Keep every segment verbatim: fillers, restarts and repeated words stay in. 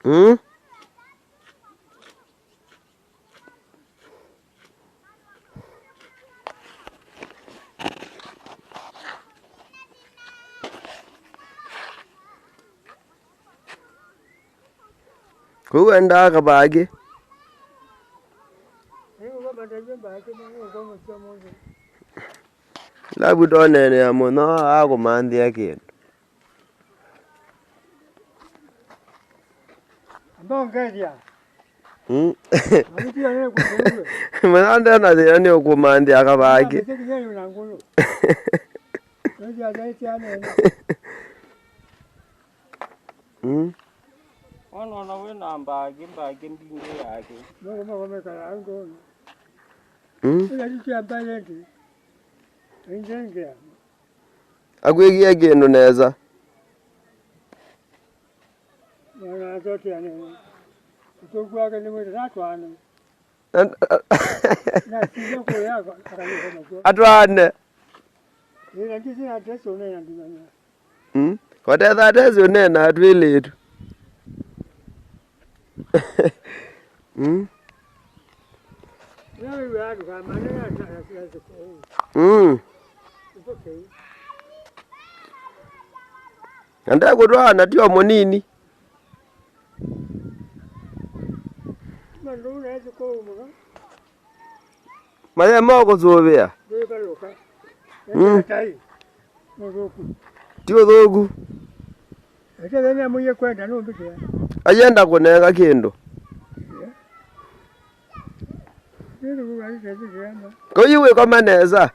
Mm? Kũu wendaa kavaa kĩ? Lavu ndoneenea mũno akũmanthĩa kĩndũ. Amba ongethya. Mm. Mũno ndena thĩna nĩ ũkũmanthĩa kavaa kĩ. Mm. Wanaona wĩ na mbakĩ, mbakĩ mbingĩ yake. Mm. Akwĩkie kĩndũ nesa. Atwaane. Mm. Watetha atesi ũneena twĩlĩtu. Mm. Mm. Na ndekũtwaana ti o mũnini. Mayema ũkũsũvĩa. Mm. Ti ũthũku. Ayenda kũnenga kĩndũ. Kau yu wĩkoma nesa.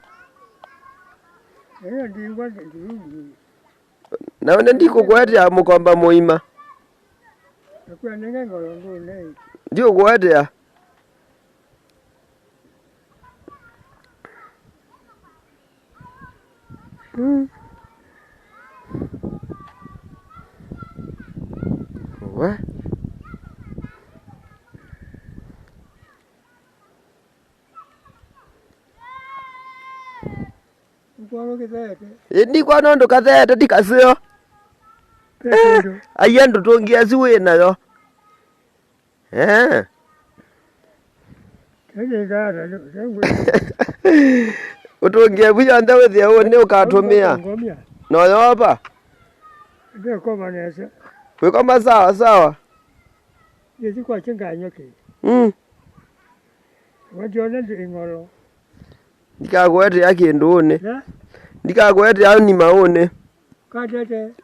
Na one ndikũkũetea mũkomba mũima. Ndiũkũetea. Mm. We. Nĩkwona ũndũ katheete ti kaseo. Aiya ndũtũngĩa si wĩ nayo. Eh. Ũtũngĩe vu yonthe wĩthĩe ũnĩ ũkatũmĩa. Noyova. Wĩkoma sawa sawa. Mm. Ndikakũetea kĩndũ ũnĩ. Ndikakũetea nima ũnĩ.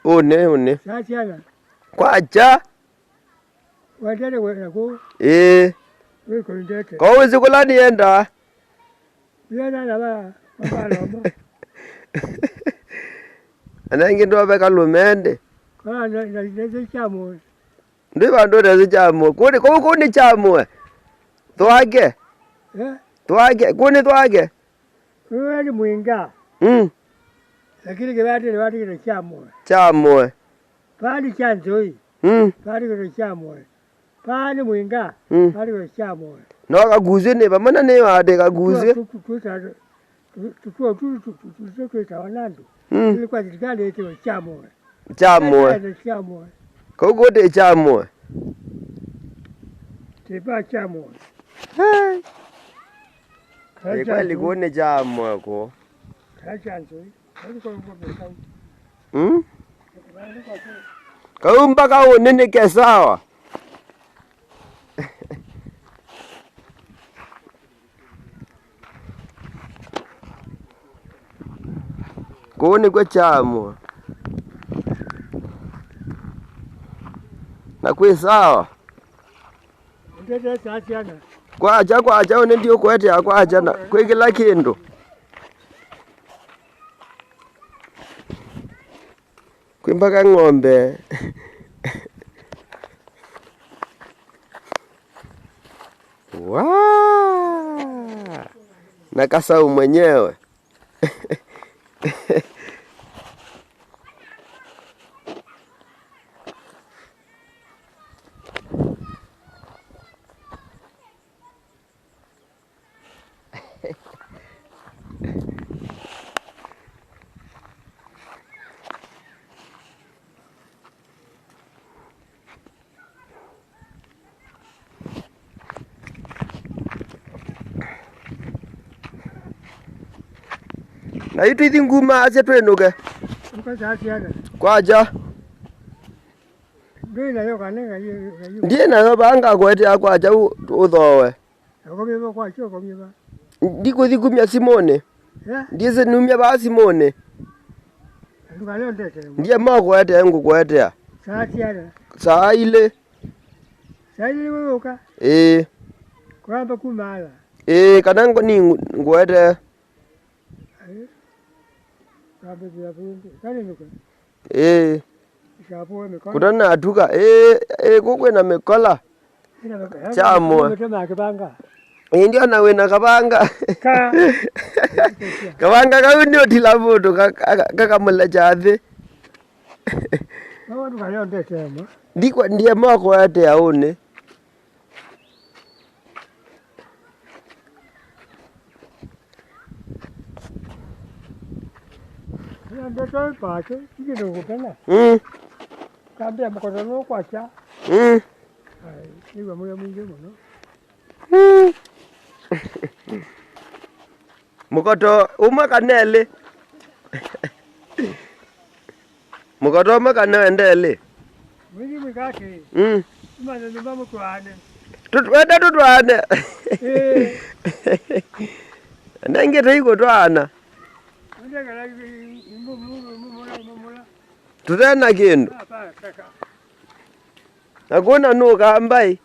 Ũnĩ, ũnĩ. Kwakya. Ĩĩ. Ko wĩsĩ kũla nĩendaa. Ana ĩngĩ ndove kalũmende. Ndwĩ vandũ ũtesĩ kyamũe. Kũnĩ, kũu kũnĩ kyamũe. Twake. Twake. Kũnĩ twake. Ũyũ nĩ mwinga. Mm. Lakini kĩvatĩnĩ vatĩkĩte kyamũe. Kyamũe. Vaa nĩ kya nzũi. Mm. Vatĩkĩte kyamũe. Vaa nĩ mwinga. Mm. Vatĩkĩte kyamũe. No kakusĩ nĩ vamwe na nĩ vatĩ kakusĩ. Tuo tu twĩtawa nandũ. Mm. Nĩ kwa thirikali ĩtĩwe kyamũe. Kyamũe. Kyamũe. Kau kũtĩ kyamũe. Tipa kyamũe. Hey. Ĩ kweli kũnĩ kyamũe kũ. Mm? Kau mpaka ũnĩnĩke sawa. Kũu nĩkw'o kyamũe. Na kwĩ sawa. Kwakya, kwakya, ũnĩ ndiũkũetea kwakya na kwĩ kĩla kĩndũ. Kwĩ mpaka ng'ombe. Waa! Na kasau mwenyewe. Na yu tũithi nguma asya twĩnũke. Ũka saa siana. Kwakya. Ndwĩ nayo kana ngayu, ngayu. Ndiĩ nayo vaa ngakũetea kwakya ũ-, ũthooe. Ũkomie va kwakya, ũkomie va. Ndikũthi kumya simũnĩ. Yeah. Ndiĩsĩ numya vaa simũnĩ. Ndũkale ũndete. Ndiĩ makũetee ngũkũetea. Saa siana. Saa ilĩ. Saa ilĩ wĩũka? Ĩĩ. Kũramba kuma ala? Ĩĩ, kana ngo-, ni ngũ-, ngũetee. Ĩĩ. Kũtanatuka. Ĩĩ, ĩĩ, kũkwĩ na mĩkola. Kyamwe. Ĩĩ, ndiona wĩna kavanga. Kavanga kau nĩ ũtila mũndũ ka-, ka-, kakamũlekya nthĩ. Ndikwa-, ndiema kũetea ũnĩ. Ndeto ĩpake, ingĩ nũkũpela. Mm. Kambĩa mũkono nũkwakya. Mm. Ai, nĩw'a mũyo mwingĩ mũno. Mm. Mũkoto ũmwe kana elĩ. Mũkoto ũmwe kana wende elĩ? Mwĩthi mwĩka atĩĩ. Mm. Tumane nyũmba mũtwaane. Tũt-, wenda tũtwaane? Ĩĩ. Nengĩ tũikũtwaana. Wende kana i-, i-, i-, mũ-, mũ-, mũ-, mũ-, mũ-, mũ-, mũ-, Tũte na kĩndũ. Ah, pa, pa, pa. Na kũna nũkambai.